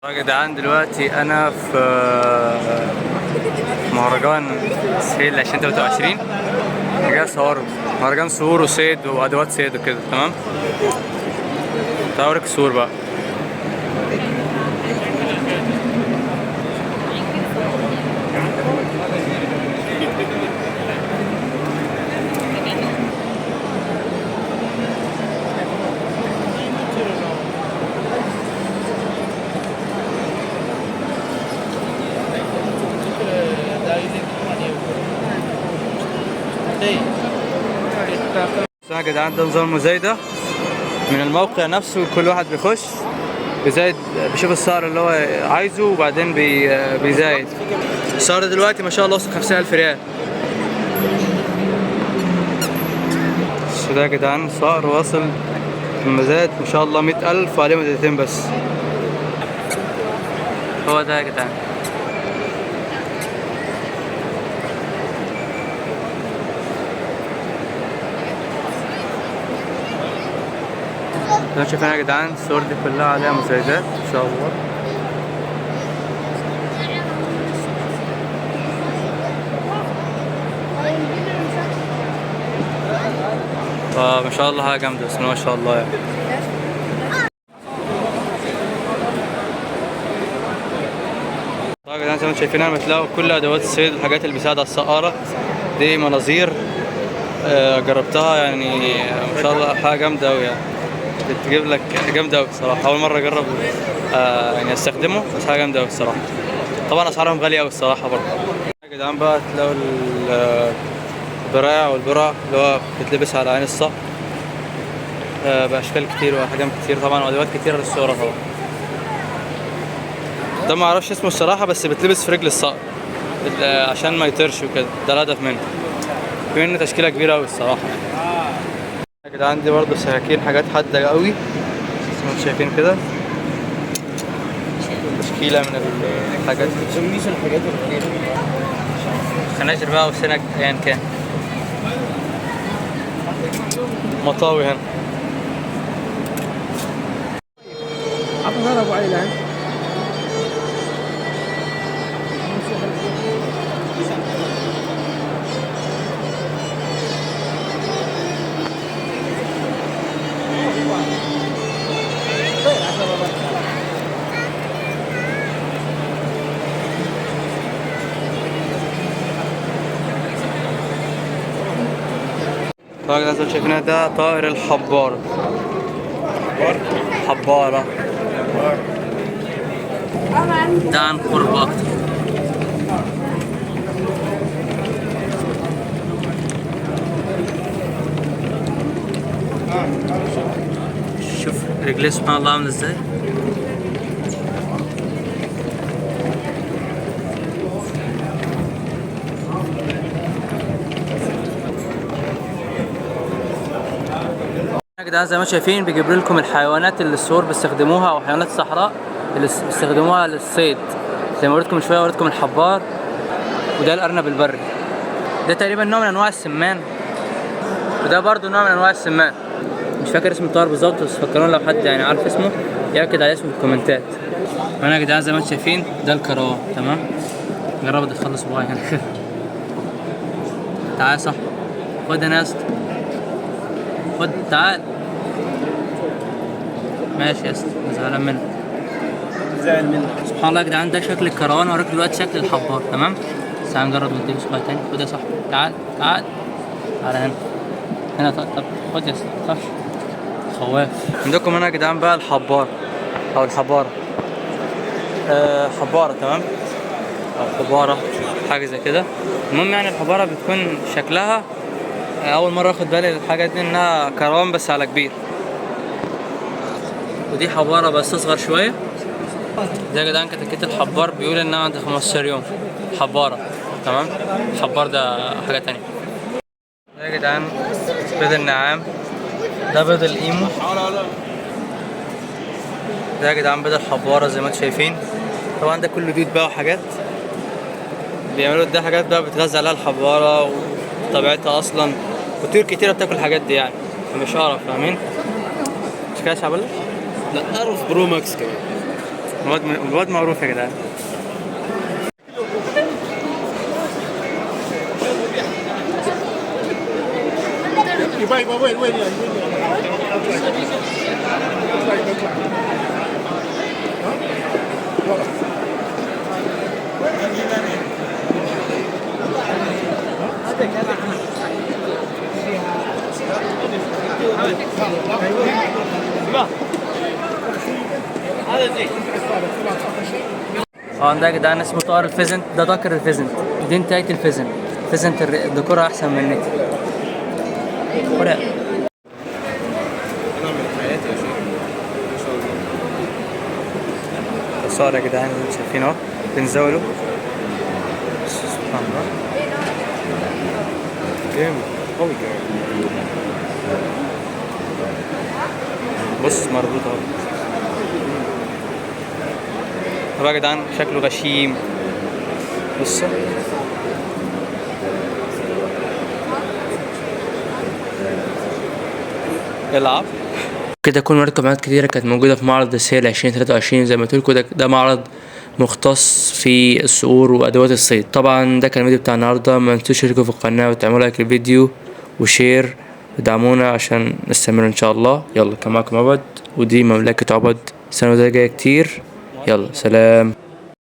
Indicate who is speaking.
Speaker 1: يا جدعان دلوقتي انا في مهرجان سهيل 2023. جاي اصور مهرجان صور وصيد وادوات صيد وكده. تمام، تعالوا اوريك الصور بقى. يا جدعان ده نظام المزايدة من الموقع نفسه، كل واحد بيخش بيزايد، بيشوف السعر اللي هو عايزه وبعدين بيزايد. السعر دلوقتي ما شاء الله وصل 50,000 ريال. بس ده يا جدعان سعر واصل المزاد ما شاء الله 100,000 وعليه مزادتين بس. هو ده يا جدعان. زي ما شايفين يا جدعان الصور دي كلها عليها مزايدات ان شاء الله. فما شاء الله حاجة جامدة، بسم الله ما شاء الله يعني. طيب يا جدعان زي ما انتم شايفين هنا بتلاقوا كل ادوات الصيد، الحاجات اللي بيساعد على الصقارة دي، مناظير جربتها يعني ما شاء الله حاجة جامدة أوي يعني، بتجيب لك جامدة أوي الصراحة. أول مرة أجرب يعني أستخدمه، بس حاجة جامدة أوي الصراحة. طبعا أسعارهم غالية أوي الصراحة برضه. يا جدعان بقى تلاقوا البراع والبرع اللي هو بتلبس على عين الصقر، بأشكال كتير وأحجام كتير طبعا، وأدوات كتيرة للصورة طبعا. ده ما أعرفش اسمه الصراحة، بس بتلبس في رجل الصقر عشان ما يطيرش وكده، ده الهدف منه. في منه تشكيلة كبيرة أوي الصراحة. يا جدعان عندي برضه سكاكين، حاجات حادة قوي زي ما انتم شايفين كده، تشكيلة من الحاجات دي.
Speaker 2: تسميش الحاجات الكتير.
Speaker 1: خناجر بقى وسنك ايا كان. مطاوي هنا.
Speaker 2: عطنا ابو علي الان.
Speaker 1: طبعا زي ما انتم شايفين ده طائر الحبارة. حبارة. ده عن قرب أكتر. شوف رجليه سبحان الله عاملة ازاي. يا جدعان زي ما شايفين بيجيب لكم الحيوانات اللي الصور بيستخدموها، او حيوانات الصحراء اللي بيستخدموها للصيد. زي ما وريتكم من شويه، وريتكم الحبار، وده الارنب البري. ده تقريبا نوع من انواع السمان، وده برضو نوع من انواع السمان. مش فاكر اسم الطائر بالظبط، بس فكروني لو حد يعني عارف اسمه ياكد على اسمه في الكومنتات. وهنا يا جدعان زي ما انتم شايفين ده الكروان. تمام، جرب ادخل صباعي هنا. تعال يا صاحبي، خد يا اسطى، خد تعال. ماشي يا اسطى، زعلان منك.
Speaker 2: زعل منك.
Speaker 1: سبحان الله يا جدعان، ده شكل الكروان، وراك دلوقتي شكل الحبار. تمام، بس هنجرب نديله صباع تاني. خد يا صاحبي، تعال تعال تعال هنا هنا. طب خد يا اسطى، ما تخافش، خواف. عندكم هنا يا جدعان بقى الحبار او الحباره، حباره. تمام، او حباره، حاجه زي كده. المهم يعني الحباره بتكون شكلها، اول مره اخد بالي الحاجه دي انها كروان بس على كبير، ودي حباره بس اصغر شويه. ده يا جدعان كتاكيت الحبار، بيقول انها عند 15 يوم حباره. تمام، الحبار ده حاجه تانية. ده يا جدعان بيض النعام، ده بيض الايمو، ده يا جدعان بيض الحباره زي ما انتم شايفين. طبعا ده كله دود بقى وحاجات بيعملوا، ده حاجات بقى بتغذى عليها الحباره وطبيعتها اصلا، وطيور كتيره بتاكل الحاجات دي يعني، فمش قرف، فاهمين؟ مش كده يا شعبولة؟
Speaker 2: لا قرف pro max كمان.
Speaker 1: الواد معروف يا جدعان.
Speaker 2: يبا وين وين يعني؟
Speaker 1: اه ده يا جدعان اسمه طائر ال pheasant، ده ذكر ال pheasant، دي انتهاية ال pheasant. ال pheasant الذكورة احسن من النت. ورق.
Speaker 2: انا من حياتي يا شيخ ما شاء الله.
Speaker 1: الصقر يا جدعان اللي انتوا شايفينه اهو بنزوله. سبحان الله.
Speaker 2: جامد قوي كمان.
Speaker 1: بص مربوط اهو. طب يا جدعان شكله غشيم. بصوا العب كده. كل مركب معلومات كتيرة كانت موجودة في معرض السيل 2023. زي ما قلت لكم ده معرض مختص في الصقور وأدوات الصيد. طبعا ده كان الفيديو بتاع النهاردة. ما تنسوش تشتركوا في القناة وتعملوا like للفيديو و share ودعمونا عشان نستمر إن شاء الله. يلا كان معاكم عبد، ودي مملكة عبد. السنة الجاية كتير. يلا سلام.